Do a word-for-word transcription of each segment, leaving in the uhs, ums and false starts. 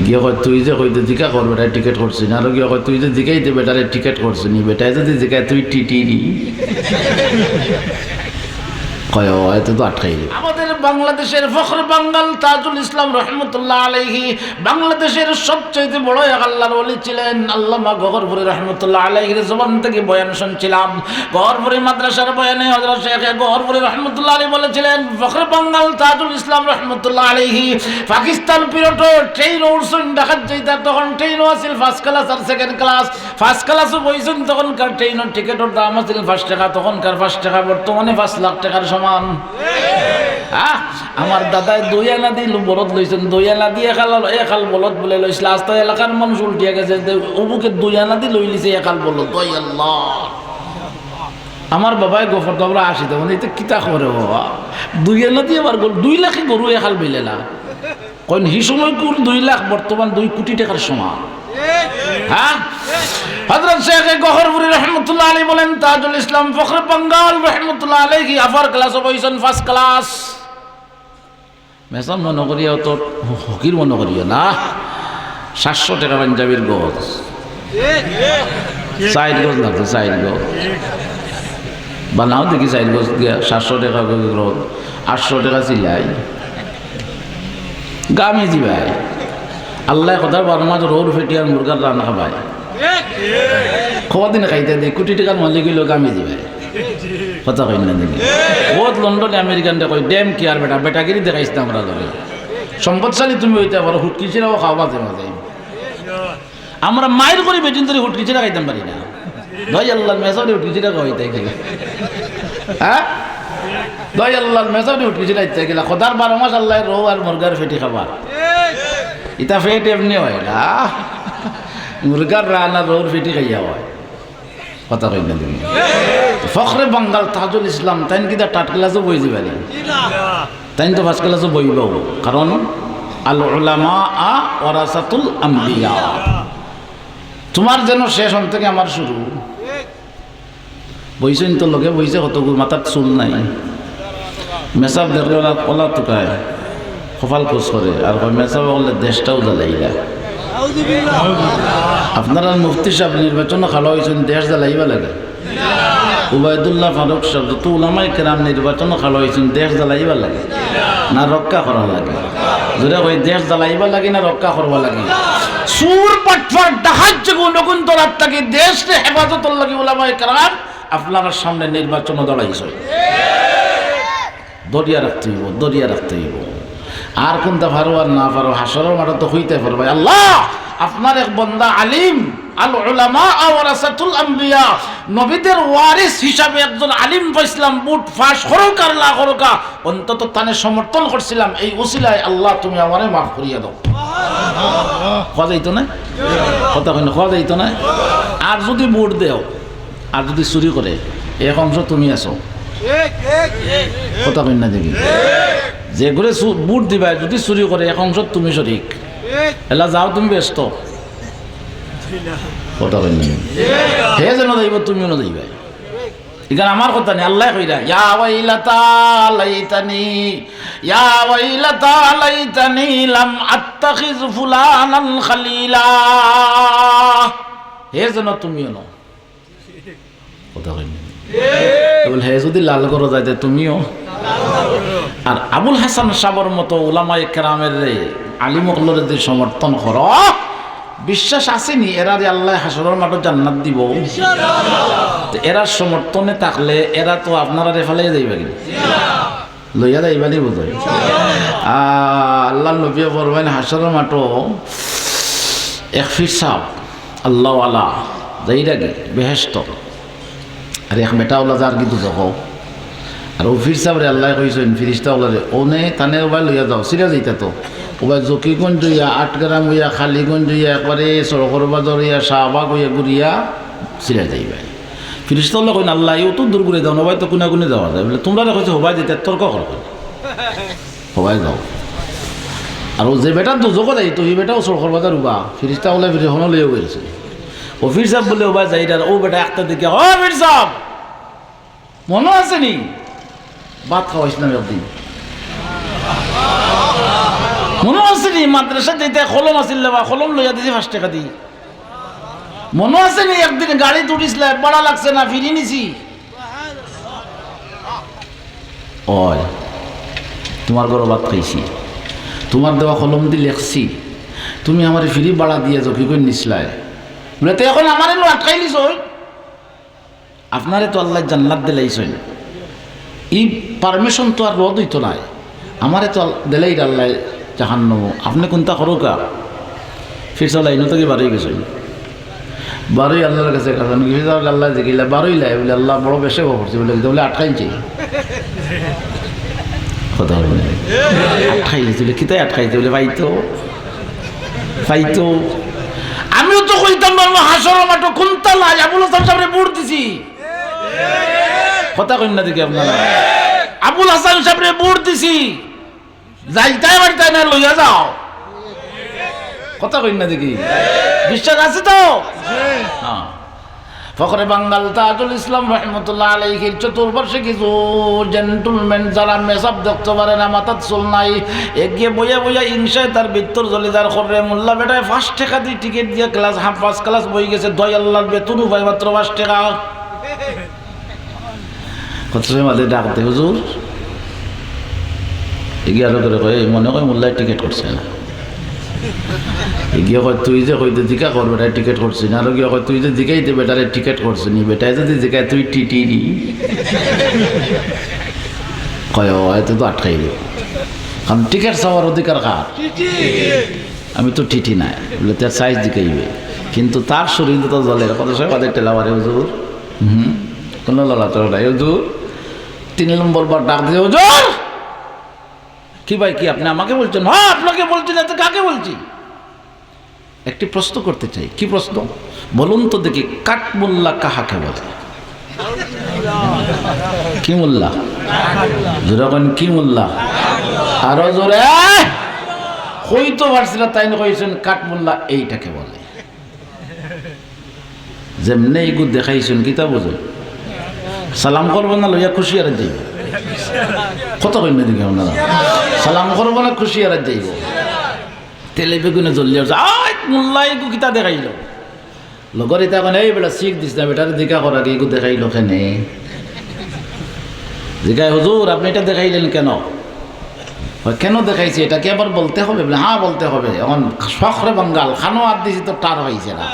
গিয়া কয়, "তুই যে কইতে জিকা কর বেটায় টিকেট করছে নি।" আরো গিয়া কয়, "তুই যে জিকাইতে বেটারে টিকেট করছে নি।" বেটায় যদি জিকায়, "তুই টিটি নি?" কয়, "ও, এতে তো আটকাই দিবে।" আমাদের বাংলাদেশের ফখরে বাঙ্গাল তাজুল ইসলাম রহমতুল্লাহ আলাইহি বাংলাদেশের সবচেয়ে বড় এক আল্লাহর ওলি ছিলেন। আল্লামা গহরপুরী রহমতুল্লাহ আলাইহির জবান থেকে বয়ান শুনছিলাম। গহরপুরী মাদ্রাসার বয়ানে হযরত শেখ গহরপুরী রহমতুল্লাহ আলাইহি বলেছিলেন, ফখরে বাঙ্গাল তাজুল ইসলাম রহমতুল্লাহ আলাইহি পাকিস্তান পিরিয়ডো ট্রেইনো উঠছইন ঢাকাত যাইতা, তখন ট্রেইনো আছিল ফার্স্ট ক্লাস আর সেকেন্ড ক্লাস। ফার্স্ট ক্লাসো বইছইন, তখনকার ট্রেইনর টিকেটর দাম আছিল পাঁচ টেকা, তখনকার পাঁচ টেকা বর্তমানে পাঁচ লাখ টেকার সমান। আহ, আমার দাদায় দুই আনা দি বলদ লইছইন, দুই আনা দি একাল, একাল বলদ বুলে লইছিল। আস্তা এলাকার মানুষ উল্টিয়া গেছে যে অমুকে দুই আনা দি লইলিছে একাল বলদ। ওই আল্লাহ। আমার বাবায় গফর দবরা আসি, তখন এই তো কিতা করে বাবা, দুই আনা দি আবার গরু, দুই লাখে গরু একাল বিলেলা। কইন হি সময়কুর দুই লাখ বর্তমান দুই কোটি টেকার সমান। হ্যাঁ? হযরত শেখ গহরপুরী রহমতুল্লাহ আলাইহি বলেন, তাজুল ইসলাম ফখরে বাঙ্গাল রহমতুল্লাহ আলাইহি আপার ক্লাসো বইছইন, ফার্স্ট ক্লাস। মেসাব মনো করিয়া অত ফকির মনো করিও না। সাতশো টেকা পাঞ্জাবির গজ। চাইর গজ লাগতো, চাইর গজ। বানাও দেখি চাইর গজ দিয়া, সাতশো টেকা গজ, আটশো টেকা সিলাই। গামে জিবায়। আল্লায় খোদার বারো মাস রৌর ফেটি আর মুরগার রান খাবায়। কদিন খাইতা দি, কোটি টেকার মালিক অইলো গামে জিবায়। কথা কইন না দেখি। বউত লন্ডনে আমেরিকানরে কয়, "ডেম কেয়ার বেটা, বেটাগিরি দেখাইস না আমরার লগে। সম্পদশালী তুমি অইতা পারো, হুটকি ছিড়াও খাও মাঝে মাঝে।" আমরা মাইর করি বেটিন্তরে হুটকি ছিড়া খাইতাম পারি না। দই আল্লাহর মেসাবরে হুটকি ছিড়া খাওয়াইতা গেলা। হ্যাঁ? দই আল্লাহর মেসাবরে হুটকি ছিড়া খাওয়াইতা গেলা। খোদার বারো মাস আল্লায় রৌ আর মুরগার ফেটি খাবার। ইতা ফেট এমনে অয় না। মুরগার রান আর রৌর ফেটি খাইয়া অয়। কথা কইন না তুমি। ফখরে বাঙ্গাল তাজুল ইসলাম, তাইন কিতা থার্ড ক্লাসো বই যিবানি? তাইন তো ফার্স্ট ক্লাসো বইবাউ। কারণ আল উলামা ওয়ারাসাতুল আম্বিয়া। তোমার যেন শেষ, অন থেকে আমার শুরু। বইছইন তো লগে বইছে, কতগুর মাথাত চুল নাই। মেসাব দেখলে ওলা, ওলা তুকায়, কপাল কুচ করে, আর কয়, "মেসাব অকলে দেশটাও জ্বালাইলা।" আপনারার মুফতি সাব নির্বাচনো খাড়া অইছইন, দেশ জ্বালাইবা লাগে? উবায়দুল্লাহ ফারুক সাব, যত উলামায়ে কেরাম নির্বাচনো খাড়া অইছইন, দেশ জ্বালাইবা লাগে না রক্ষা করা লাগে? জোরে কই, দেশ জ্বালাইবা লাগে না রক্ষা করবা লাগে? চুর, বাটপার, ডাকাইত যেগুন অগুন ধরার থাকি দেশরে হেফাজতর লাগি উলামায়ে কেরাম আপনারার সামনে নির্বাচনো দাঁড়াইছইন। ধরিয়া রাখতে অইবো, ধরিয়া রাখতে অইবো। আর কুনতা পারো আর না পারো, হাশরর মাঠো তো কইতায় পারবায়, "আল্লাহ, আপনার এক বন্দা আলিম, আল উলামা ওয়ারাসাতুল আম্বিয়া, নবীদের ওয়ারিস হিসাবে একজন আলিম পাইছলাম, বুট ফাঁস করউক আর না করউক্কা, অন্তত তানে সমর্থন করছিলাম, এই উসিলায় আল্লাহ তুমি আমারে মাফ করিয়া দেও।" কওয়া যাইতো না? কথা কইন, কওয়া যাইতো না? আর যুদি বুট দেও, আর যুদি চুরি করে, এক অংশ তুমি আছো। কথা কইন না দেখি। যেগুরে চু-, বুট দিবায়, যুদি চুরি করে, এক অংশ তুমি শরিক। এলা যাও তুমি বেহেস্তো। কথা কইন না দেখি। হে যেন যাইবো, তুমিও না যাইবায়। ইখান আমার কথা নি, আল্লায় কইরা, "ইয়া ওয়াইলাতা লাইতানি, ইয়া ওয়াইলাতা লাইতানি লাম আত্তাখিজ ফুলানান খালিলা।" হে যেন তুমিও নও। কথা কইন না। বলে, হে যুদি লাল করো যাইতে তুমিও। আর আবুল হাসান সাবর মতো উলামায়ে কেরামরে, আলিম অকলরে যুদি সমর্থন করো, বিশ্বাস আছে নি এরারে আল্লায় হাশরর মাঠো জান্নাত দিবো? তো এরার সমর্থনে থাকলে এরা তো আপনারারে ফালাইয়া যাইবা কিনা? লইয়া যাইবা নি বুঝাই। আ, আল্লাহর নবীয়ে ফরমাইন, হাশরর মাঠো এক পীর সাব, আল্লাহওয়ালা, যাইরাগি বেহেস্তো। আর এক বেটা অলা যারগি দুজখো। আর অউ পীর সাবরে আল্লায় কইছইন, ফিরিস্তা অকলরে, "অনে তানে ওবায় লইয়া যাও, ছিড়া যাইতা তো।" ওবায় জকিগঞ্জ অইয়া, আটগ্রাম অইয়া, কালীগঞ্জ অইয়া, একবারে সড়কর বাজার অইয়া, শাহবাগ অইয়া ঘুরিয়া ছিড়া যাইবায়। ফিরিস্তা অকলে কইন, "আল্লাহ, অউ তো দূর ঘুরে যাও না, ওবায় তো কুনাকুনি যাওয়া যায়।" বলে, "তুমরারে কইছে ওবায় যাইতা, তর্ক করো কেনে? ওবায় যাও।" আর অউ যে বেটা দুজখো যাইতো, ই বেটাও সড়কর বাজার উবা, ফিরিস্তা অকলে ফিরে হনো লইয়া গেছে। অউ পীর সাব বলে, "ওবায় যাইরার।" অউ বেটা একটা দিকে, "ও পীর সাব, মনো আছে নি? ভাত খাওয়াইছলাম একদিন।" মনো আছে নি, মাদ্রাসাত যাইতে কলম আছিল না বা, কলম লইয়া দিছি পাঁচ টেকা দি। মনো আছে নি, একদিন গাড়িত উঠিছলায়, ভাড়া লাগছে না, ফিরি নিছি। অয়, তুমার ঘরো ভাত খাইছি, তুমার দেওয়া কলম দি লেখছি, তুমি আমারে ফিরি ভাড়া দিয়া জকি করি নিছলায়। বলে, "তে অখন আমারে নু আটকাইলিছইন?" আপনারে তো আল্লায় জান্নাত দিলাইছইন, ই permission তো আর রদ অইতো নায়। আমারে তো আল-, দিলাইর আল্লায় জাহান্নামো, আপনে কুনতা করউক্কা। ফিরছলায়, ইনো থাকি বারই গেছইন, বারই আল্লার গেছে কাছে, ফিরছলায় আল্লায় জিকাইলা, বারইলায়? বলে, "আল্লা, বড় বেশে করছি।" বলে, "কিতা?" বলে, "আটকাইছে।" কথা বলে, "আটকাইছে।" বলে, "কিতায় আটকাইছে?" বলে, "পাইতো, পাইতো।" আমিও তো কইতাম পারমু, হাশরর মাঠো কুনতা লাইয়া আবুল হাসান সাবরে ভোট দিছি। কথা কইন না দেখি আপনারা। আবুল হাসান সাবরে ভোট দিছি, যাইতায় পারতায় না, লইয়া যাও। কথা কইন না দেখি, বিশ্বাস আছে তো? হ্যাঁ। ফখরে বাঙ্গাল তাজুল ইসলাম রহমতুল্লাহ আলাইহির চতুর্পার্শ্বে কিছু gentleman, যারা মেসাব দেখতো পারে না, মাথাত চুল নাই, এগিয়ে বইয়া বইয়া হিংসায় তার ভিতর জ্বলি যার। খররে মোল্লা বেটায় পাঁচ টেকা দি টিকিট দিয়া ক্লাস, হ্যাঁ, পাঁচ ক্লাস বই গেছে, দয় আল্লাহর বেতন উপায় মাত্র পাঁচ টেকা। কত সময় বাদে ডাক দে, "হুজুর।" এগিয়ে আরো করে কয়, "এই মনে কয় মোল্লায় টিকিট করছে না।" এগিয়ে কয়, "তুই যে কইতে জিকা কর বেটায় টিকিট করছে না।" আরো গিয়ে কয়, "তুই যে জিকাইতে বেটারে টিকিট করছে নি, বেটায় যদি জিকায় তুই টিটি নি।" কয়, "ও, এতে তো আটকাইল, কারণ টিকিট চাওয়ার অধিকার কার? আমি তো টিটি নায়।" বলে, "তার সাইজ জিকাইবে, কিন্তু তার শরীর তো জ্বলে।" কত সময় বাদে ঠেলা মারে, "হুজুর।" হুম, কোনো লড়াচড়া নাই। "হুজুর।" তিন নম্বর বার ডাক দিয়ে, "হুজুর।" "কি ভাই, কি? আপনি আমাকে বলছেন?" "হ্যাঁ, আপনাকে বলছি, না তো কাকে বলছি?" একটি প্রশ্ন করতে চাই। কি প্রশ্ন? বলুন তো দেখি, কাঠমোল্লা কাহাকে বলে? কি মোল্লা? জোরে কইন, কি মোল্লা? আরো জোরে। কইতো পারছি না, তাইন কইছইন, "কাঠমোল্লা এইটাকে বলে।" যেমনে ইগু দেখাইছইন, কিতা বুঝো? সালাম করবো না, লইয়া খুশি আর যাইব। কথা কইন না দেখি আপনারা। সালাম করবো না, খুশি আর যাইব। তেলে বেগুনে জ্বলিয়া উঠছে, "আয়, মোল্লা ইগু কিতা দেখাইল?" লগর ইতা কইন, "এই বেটা, শিখ দিস না, বেটারে জিকা কর আগে, ইগু দেখাইল কেনে?" জিকায়, "হুজুর, আপনি এটা দেখাইলেন কেন?" "কেন দেখাইছি, এটা কি আবার বলতে হবে?" বলে, "হ্যাঁ, বলতে হবে।" এখন ফখরে বাঙ্গাল, খানো আর দিছি তো টার হইছে না।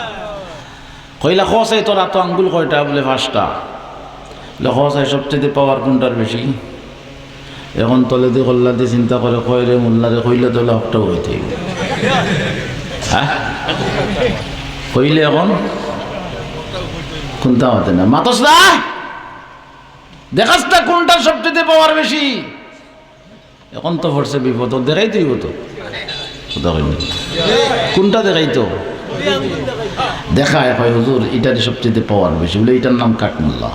কইলা, "কও চাই, তোর আতো আঙ্গুল কয়টা?" বলে, "পাঁচটা।" বলে, "কও চাই, সবচেয়ে পাওয়ার কোনটার বেশি?" এখন তলেদি কল্লাদি চিন্তা করে, কয়, "রে মোল্লারে কইলে তো হকটাও হইতে হইব।" হ্যাঁ? কইলে এখন কোনটা হতে না, মাতস না, দেখাস না কোনটার সবচেয়ে পাওয়ার বেশি। এখন তো পড়ছে বিপদ, ও দেখাইতে হইব তো। কথা কইন না। কোনটা দেখাইতো? দেখায়, কয়, "হুজুর, ইটারই সবচেয়ে পাওয়ার বেশি।" বলে, "ইটার নাম কাঠমোল্লা।"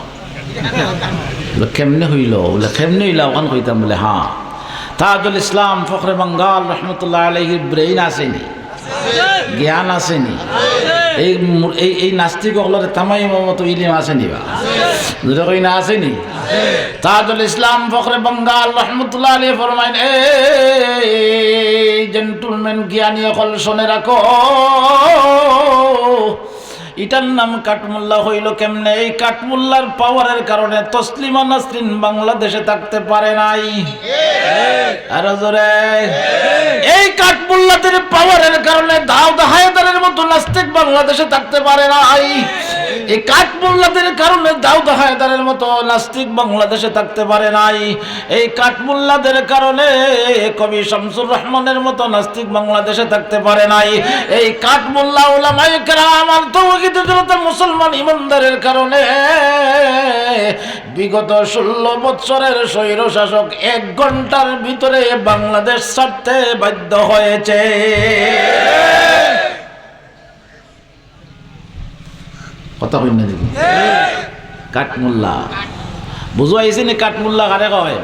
বলে, "কেমনে হইল?" বলে, "কেমনে হইলা, ওখান কইতাম।" বলে, "হ্যাঁ।" তাজুল ইসলাম ফখরে বাঙ্গাল রহমতুল্লাহ আলাইহির brain আছেনি, জ্ঞান আছেনি। এই মু-, এই, এই নাস্তিক অকলরে থামাইবার মতো ইলিম আছেনি বা? জোরে কইন না, আছেনি? তাজুল ইসলাম ফখরে বাঙ্গাল রহমতুল্লাহ আলাইহি ফরমাইন, "এই gentleman জ্ঞানী অকল, শুনে রাখো, ইটার নাম কাঠমোল্লা হইল কেমনে?" এই কাঠমোল্লার পাওয়ারের কারণে তসলিমা নাসরিন বাংলাদেশে থাকতে পারে নাই। আরো জোরে। এই কাঠমোল্লাদের পাওয়ারের কারণে দাউদ হায়দারের মতো নাস্তিক বাংলাদেশে থাকতে পারে নাই। এই কাঠমোল্লাদের কারণে দাউদ হায়দারের মতো নাস্তিক বাংলাদেশে থাকতে পারে নাই। এই কাঠমোল্লাদের কারণে কবি শামসুর রহমানের মতো নাস্তিক বাংলাদেশে থাকতে পারে নাই। এই কাঠমোল্লা উলামায়ে কেরাম আর তৌহিদি জনতা মুসলমান ইমানদারের কারণে বিগত ষোলো বৎসরের স্বৈর শাসক এক ঘন্টার ভিতরে বাংলাদেশ ছাড়তে বাধ্য হয়েছে। কথা কইন না দেখি। কাঠমোল্লা। বুঝো আইছে নি কাঠমোল্লা কারে কয়?